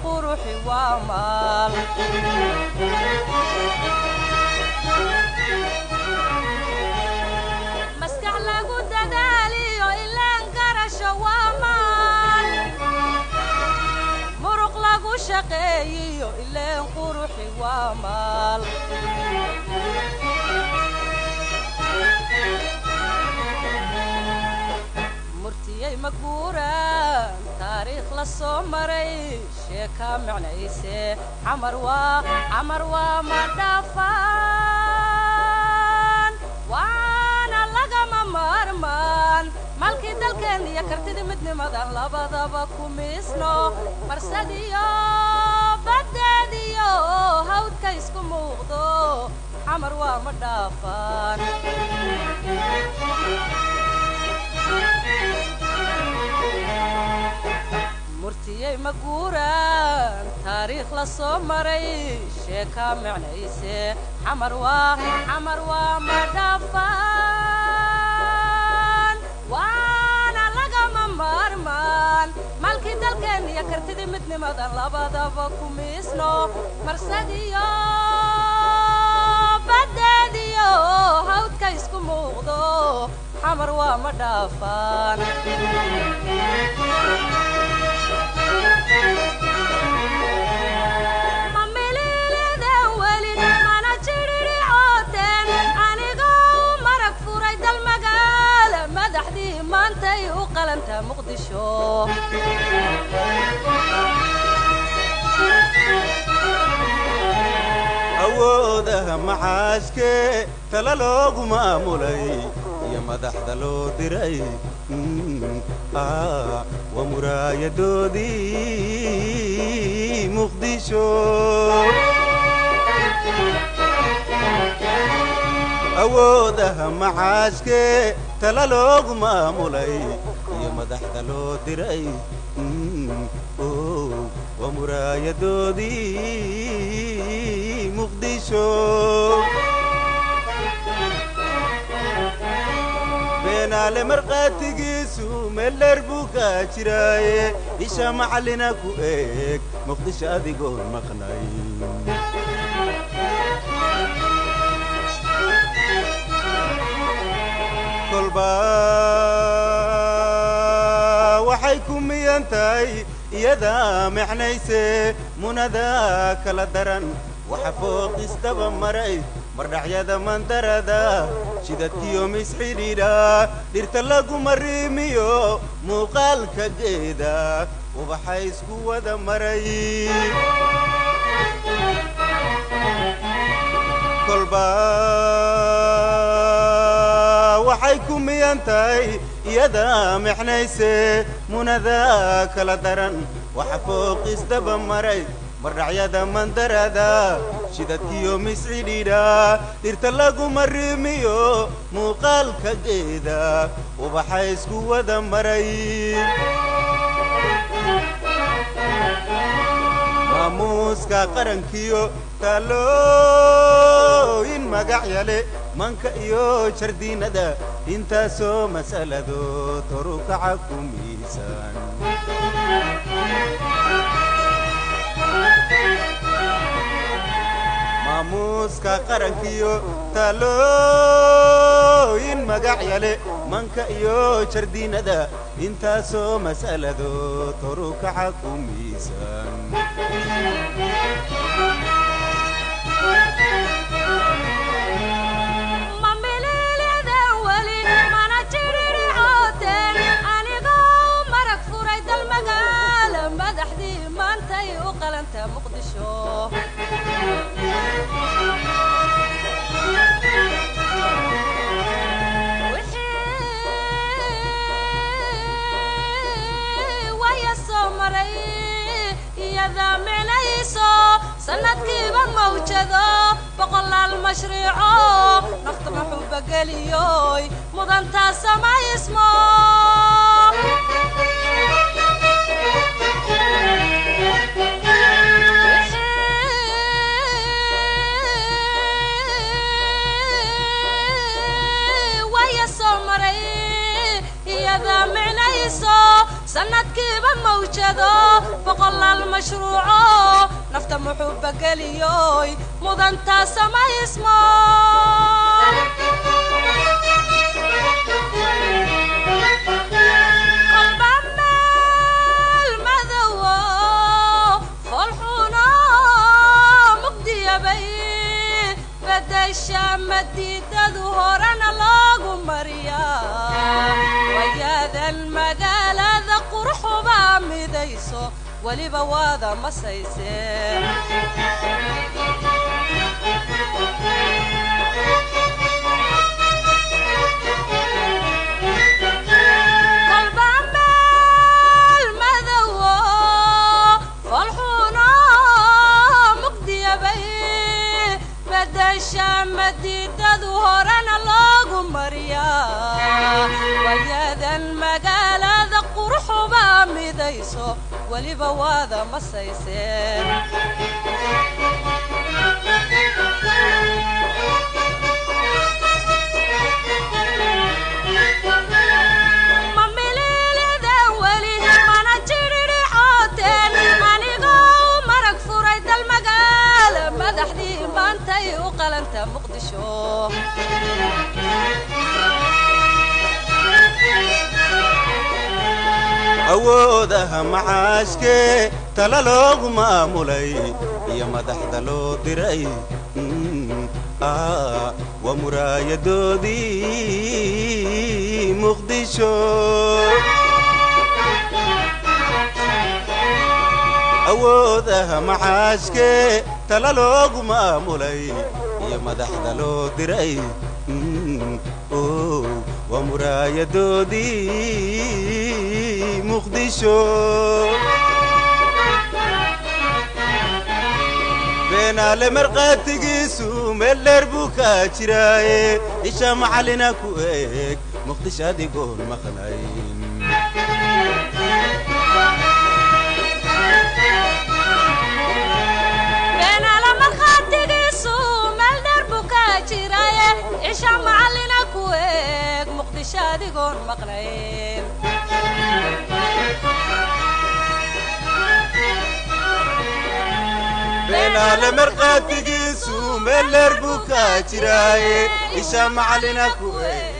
quruxi waa maal. Maskax lagu dadaaliyo ilaan garasho waa maal. Muruq lagu shaqeeyiyo ileen quruxi waa maal. Murtiyey ma guuraan taariikh la soo maray sheeka micnayse xamar waa xamar waa ma dhaafaan waana lagama maarmaan malkii dalkeen iyo kartidii midnimadan labadaba ku miisno marsadiyo baddeediyo hawdka isku muuqdo xamar waa ma dhaafaan. Murtiyey ma guuraan taariikh la soo maray sheeka micnayse xamar waa xamar waa ma dhaafaan waana lagama maarmaan malkii dalkeen iyo kartidii midnimadan labadaba ku miisno marsadiyo baddeediyo hawdka isku muuqdo xamar waa ma dhaafaan. Ma mililiden weli mana jidhidhicooteen anigoo u marag furay dal magaala madaxdii maantay u qalantaa Muqdisho. Awoodaha maxaashkee tala loogu maamulay iyo madaxda loo diray waa muraayadoodii Muqdisho. Awoodaha maxaashkee tala loogu maamulay iyo madaxda loo diray waa muraayadoodii Muqdisho. Beenaale markhaatigiisu meel dheer buu ka jiraaye isha macallina ku eeg Muqdisho adigoon maqnay. Kolba waxay ku miyan tahay iyadaa micnayse munada kala daran waxa fooqistaba maray mardhacyada mandarada jidadkiyo misxidhiidha dhirta lagu mariimiyo muuqaalka geeda ubaxa isku wada maray. Kolba waxay ku miyan tahay iyadaa micnayse munada kala daran waxa fooqistaba maray mardhacyada mandarada jidadkiyo miscidhiidha dhirta lagu mariimiyo muuqaalka geeda ubaxa isku wada maray. Maamuuska qarankiyo taalooyin magacyale manka iyo jardiinada intaasoo mas'alado torukaca ku miisaan. Maamuuska qarankiyo taalooyin magacyale manka iyo jardiinada intaasoo mas'alado torukaca ku miisaan. Ma mililiden weli mana jidhidhicooteen anigoo marag furay dal magaala madaxdii maantay u qalantaa Muqdisho. Wixii waya soo maray iyadaa micnayso sanadkiiba mawjado boqolaal mashruuco nafta maxuuba geliyoy mudantaa samaysmo. Wixii waya soo maray iyadaa micnayso sanadkiiba mawjado Mawjado boqolaal mashruuco nafta muxuuba geliyoy mudantaa samaysmo. Kolba meel madowo foolxuno mugdiyabay bedesha madiidadu horena loogu mariyaa. Wayaadan magaalada quruxubaa midayso weliba waada masayse. Kolba meel madowo foolxuno mugdiyabay bedesha madiidadu horena loogu mariyaa. Wayaadan magaalada quruxubaa midayso weliba waada masayse. Ma mililida weli mana jiririxooteen anigoo marag furay dal magaala madaxdii maantay u qalanta Muqdisho. Awoodaha macaashkee tala loogu maamulay iyo madaxda loo diray, waa muraayadoodii Muqdisho. Awoodaha macaashkee tala loogu maamulay iyo madaxda loo diray, waa muraayadoodii Muqdisho. Beenaale markhaatigiisu meel dheer buu ka jiraaye, isha macallina ku eeg Muqdisho adigoon maqnayn. Beenaala markhaatigiisu meel dheer buu ka jiraaye, isha macallina ku eeg Muqdisho adigoon maqnayn. Beenaale markhaatigiisu meel dheer buu ka jiraaye, isha macallina ku eeg